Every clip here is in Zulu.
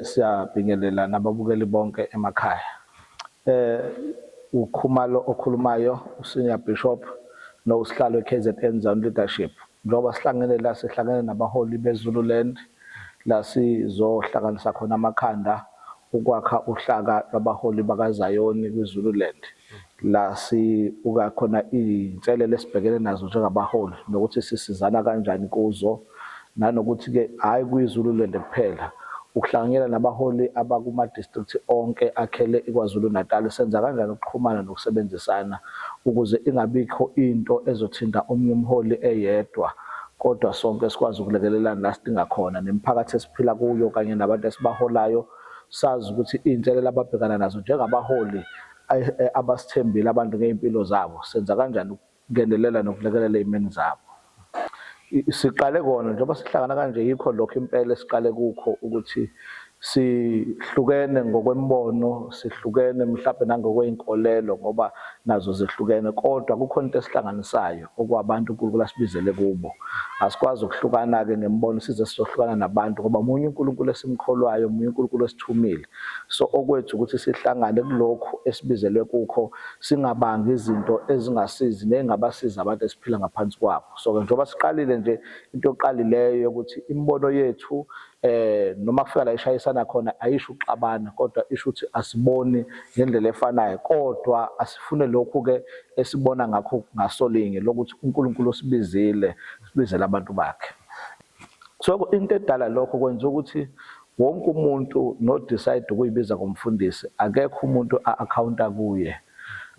Siyabingelela nababukeli bonke emakhaya. UKhumalo okhulumayo, uSenior Bishop nosihlalo we-KZN Zone Leadership. Njengoba sihlangene la, sihlangene nabaholi beZululand la sizohlanganisa khona amakhanda ukwakha uhlaka lwabaholi bakaZayoni kwiZululand. La sibuka khona iy'nselelo esibhekene nazo njengabaholi nokuthi sisizana kanjani kuzo, nanokuthi-ke hhayi kwiZululand kuphela, ukuhlanganyela nabaholi abakuma-district onke akhele iKwaZulu-Natal, senza kanjani ukuxhumana nokusebenzisana ukuze ingabikho into ezothinta omunye umholi eyedwa, kodwa sonke sikwazi ukulekelelana la sidinga khona, nemiphakathi esiphila kuyo kanye nabantu esibaholayo, sazi ukuthi iy'nselelo ababhekana nazo njengabaholi abasithembile abantu ngey'mpilo zabo, senza kanjani ukungenelela nokulekelela ey'meni zabo. Siqale kona njengoba sihlangana kanje, yikho lokho impela esiqale kukho, ukuthi sihlukene ngokwembono, sihlukene mhlawumbe nangokwey'nkolelo ngoba nazo zihlukene, kodwa kukhona into esihlanganisayo okwabantu uNkulunkulu asibizele kubo. Asikwazi ukuhlukana-ke ngembono size sizohlukana nabantu, ngoba munye uNkulunkulu esimkholwayo, munye uNkulunkulu esithumile. So okwethu ukuthi sihlangane kulokhu esibizelwe kukho, singabangi izinto ezingasizi ney'ngabasiza abantu esiphila ngaphansi kwabo. So-ke njengoba siqalile nje, into yokuqala yokuthi imibono yethu noma kufika la ishayisana khona ayisho ukuxabana, kodwa isho ukuthi asiboni ngendlela efanayo, kodwa asifune lokhu-ke esibona ngakho ngasolinye lokuthi uNkulunkulu usibizile, sibizele abantu bakhe. So into edala lokho kwenza ukuthi wonke umuntu no-decide ukuyibiza ngomfundisi, akekho umuntu a-accounta kuye.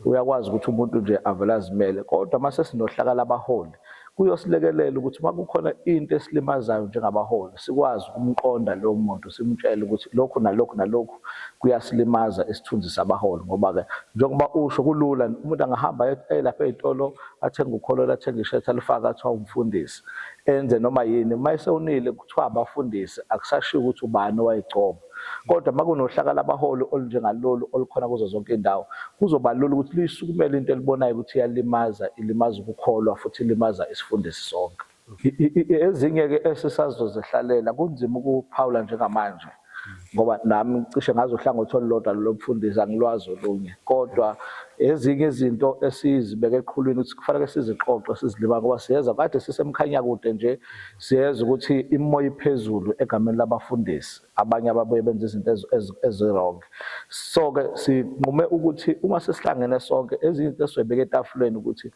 Uyakwazi ukuthi umuntu nje avele azimele, kodwa mase sinohlaka labaholi kuyosilekelela ukuthi uma kukhona into esilimazayo njengabaholi sikwazi ukumqonda lowo muntu, simtshele ukuthi lokhu nalokhu nalokhu kuyasilimaza isithunzi sabaholi. Ngoba-ke njengoba usho, kulula umuntu angahamba lapha ey'tolo athenge ukhololo, athenge ishethi, alifake, athiwa umfundisi, enze noma yini. Uma esewunile kuthiwa abafundisi, akusashiwo ukuthi ubani owayigcoba. Kodwa uma kunohlaka labaholi olunjengalolu olukhona kuzo zonke iy'ndawo, kuzoba lula ukuthi luyisukumele into elibonayo ukuthi iyalimaza, ilimaza ukukholwa futhi ilimaza isifundisi sonke. Ezinye-ke esisazozihlalela kunzima ukuphawula njengamanje, ngoba nami cishe ngazi uhlangothi olulodwa lomfundisi, angilwazi olunye. Kodwa ezinye izinto esizibeke eqhulwini ukuthi kufanele sizixoxe sizilima, ngoba siyeza kade sisemkhanyakude nje, siyeza ukuthi imoya iphezulu egameni labafundisi, abanye ababuye benza izinto ezi-wrong. So-ke sinqume ukuthi uma sesihlangene sonke, ezinye izinto esizoyibeka etafuleni ukuthi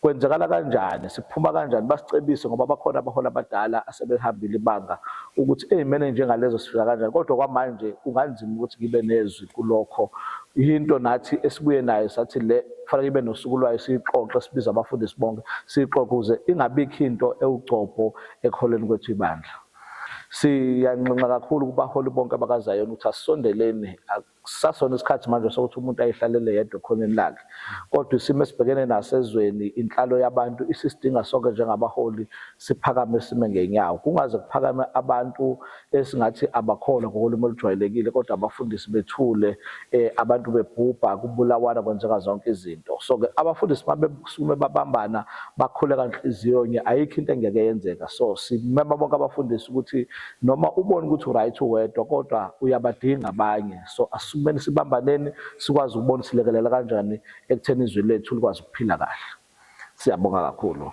kwenzakala kanjani, siphuma kanjani, basicebise, ngoba bakhona abaholi abadala asebehambile ibanga ukuthi ey'meni njengalezo sifika kanjani. Kodwa kwamanje kunganzima ukuthi ngibe nezwi kulokho. Yinto nathi esibuye nayo sathi le kufanele ibe nosuku lwayo, siyixoxe, sibize abafundisi bonke siyixoxe ukuze ingabikho into ewugcobho ekholweni kwethu ibandla. Siyanxenxa kakhulu kubaholi bonke abakaZayoni ukuthi asisondeleni, akusasona isikhathi manje sokuthi umuntu ayihlalele yedwa ekhoneni lakhe, kodwa isimo esibhekene naso ezweni, inhlalo yabantu isisidinga sonke njengabaholi siphakame sime ngenyawo. Kungaze kuphakame abantu esingathi abakholwa ngokolimi olujwayelekile, kodwa abafundisi bethule, abantu bebhubha, kubulawana, kwenzeka zonke izinto. So-ke abafundisi uma besukume babambana bakhuleka nhliziyo nye, ayikho into engeke yenzeka. So simema bonke abafundisi ukuthi noma ubone ukuthi u-right uwedwa, kodwa uyabadinga abanye. So asukumeni sibambaneni, sikwazi ukubona silekelela kanjani ekutheni izwi lethu likwazi ukuphila kahle. Siyabonga kakhulu.